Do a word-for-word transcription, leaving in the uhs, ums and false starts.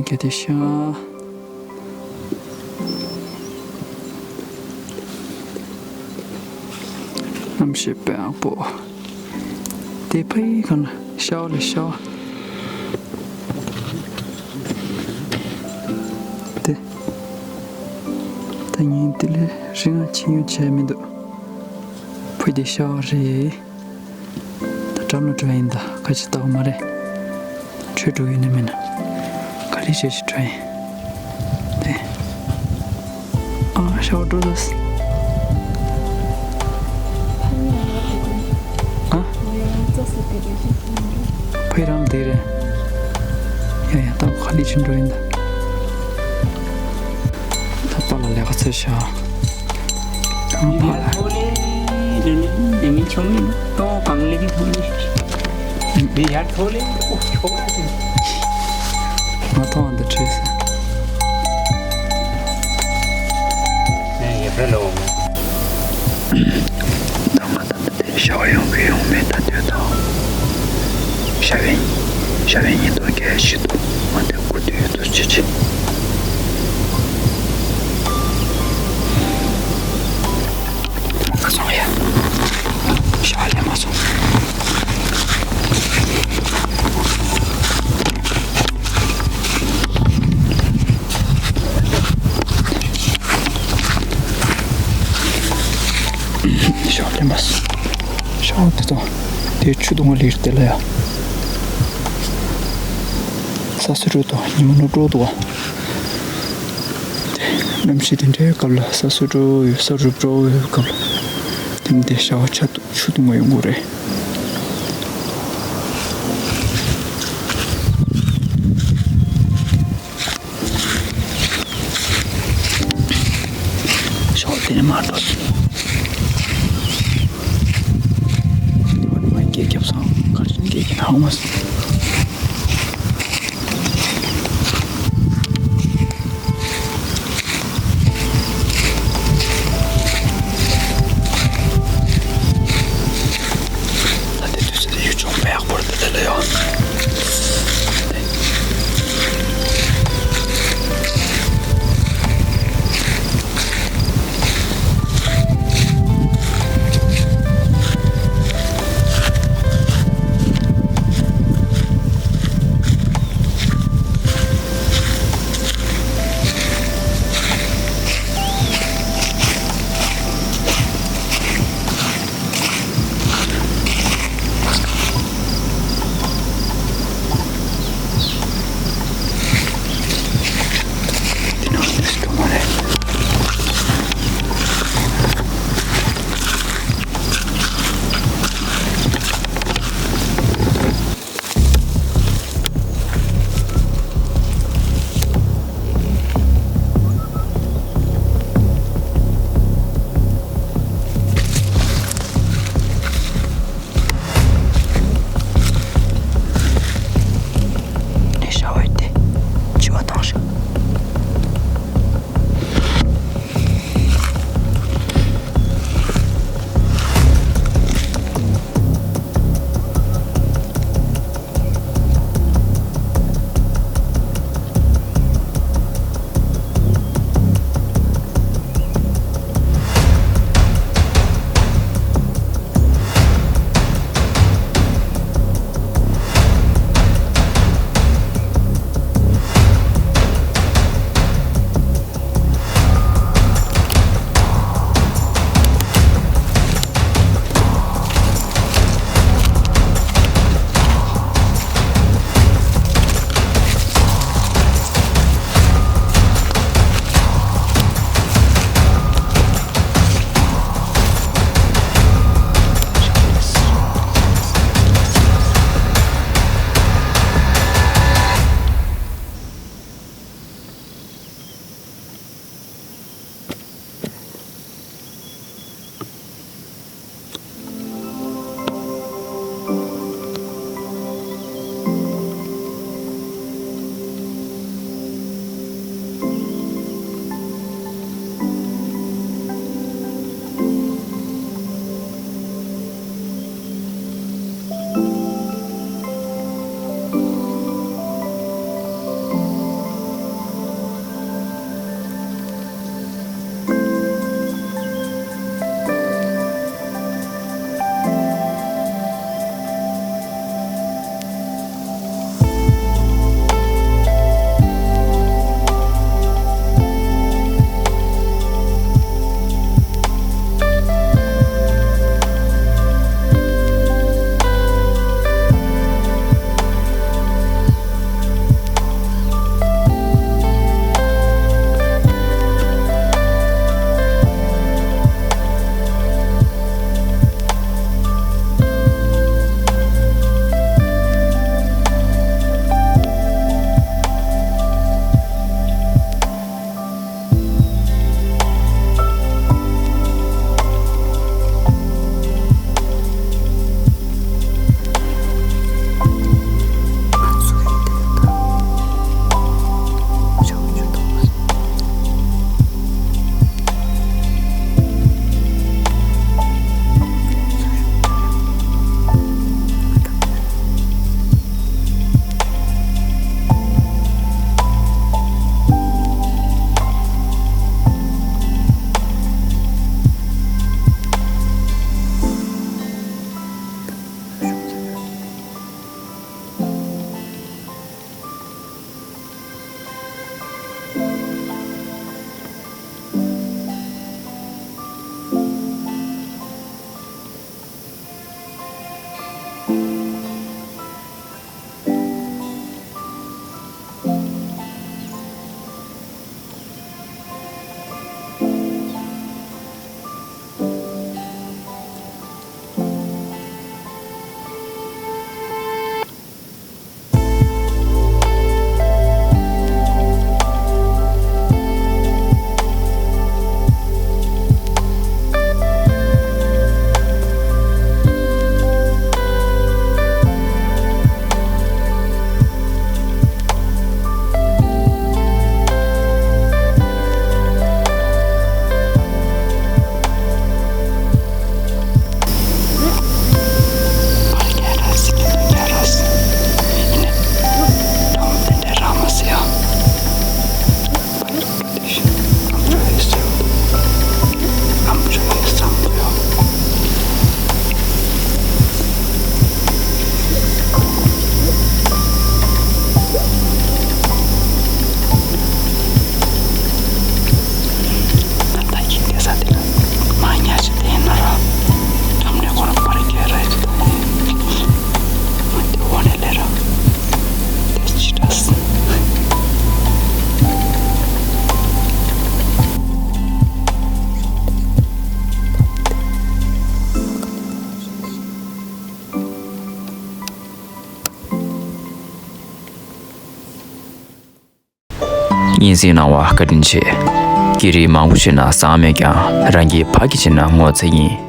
གལ་ཏེ་ཤ། གནམ་གཤིས་དཔེ་ཡག་པོ། དེ་ཕ་ཡི་ག་ན་ཤ་བ་ལ་ཤ་བ། དེ། ད་ངས་དེ་ལས་རིང་ང་ཕྱིན་ཡོང་བྱས་མི་འདུག་ཕུ་དེ་ཤ་བ་རེད། ད་འགྲམ་ལ་འགྲོ་ཡིན། ད་ཁ་ཆེ་ལྟ་བ་མ་རེད། ཆོས་འགྲོ་ཡིན་ནི་མིན་ན། ག་རེ་བྱས་ཤིག་འགྲོ་ཡིན། དེ། ཨ་ཤ་བ་འགྲོ་ད། ཨ། ཕ་ཡི་རང་དེ་རེད། ཡ་ཡ་ད་ག་རེ་བྱས་འགྲོ་ཡིན་ད། ད་པཱ་ལགས་ལས་ཀ་ཚར་ཤག་ཁང་པ་ལ། ཡར་ཐོག་ལེ། ནི་མི་ཆོ་མི་ཏོ་གང་ལེ་གི་ཐོག་ལེ། ནི་ཡར་ཐོག་ལེ། ཨོ་ཆོ་ཡ་ཅིག་ང་ཐོག་འདི་བྲིས་ཟེར། ནས་ཡར་ཕེ་ལོ། ད་ང་ད་ལྟ་དེ་ཤ་བ་ཡོང་གི་ཡོང་མེད་ད་ལྟོས་དང་། ཤ་བའི་ཤ་བའི་ཉིན་ཐོ་གས་ཤི་འདུག་ང་དེ་སྐུ་དུས་དུ་ཅི་ཅི། མ་སོང་ཡ། ཤ་ལས་མ་སོང་། ཤ་ལས་མ་སོང་། ཤ་དེ་དང་དེ་ཆུ་དུང་བ་ལིར་དེ་ལ་ཡ། ས་སུ་རུ་དང་ཉི་མ་ནུབ་འགྲོ་འདུག་བ། གནམ་གཤིས་དེ་འདྲའི་སྐབས་ལ་ས་སུ་འགྲོ་ཡོད་ས་རུབ་འགྲོ་ཡོད་སྐབས་ལ་དེ་མི་དེ་ཤ་བ་ཆ་ཆུ་འཐུང་བ་ཡོང་གི་རེད། ཤ་བ་དེ་ནས་མར་འགྲོ། དེ་བ་ནི་མ་སྐད་རྒྱབ་སོང་། གར་ཆེན་སྐད་ཀྱི་ཧང་མ་སོང་། ད་དེ་དུས་ཚོད་དེ་ཡུལ་ལྗོངས་དཔེ་ཡག་པོ་རེད། དེ་ལ་ཡོད། སྙན་སེང་གནང་བ་བཀའ་དྲིན་ཆེ། སྐད་རིགས་མང་པོ་ཤེས་ན་བཟང་མེད་ཀྱང་རང་གི་ཕ་གི་བྱས་ན་ངོ་ཚ་ཡིན།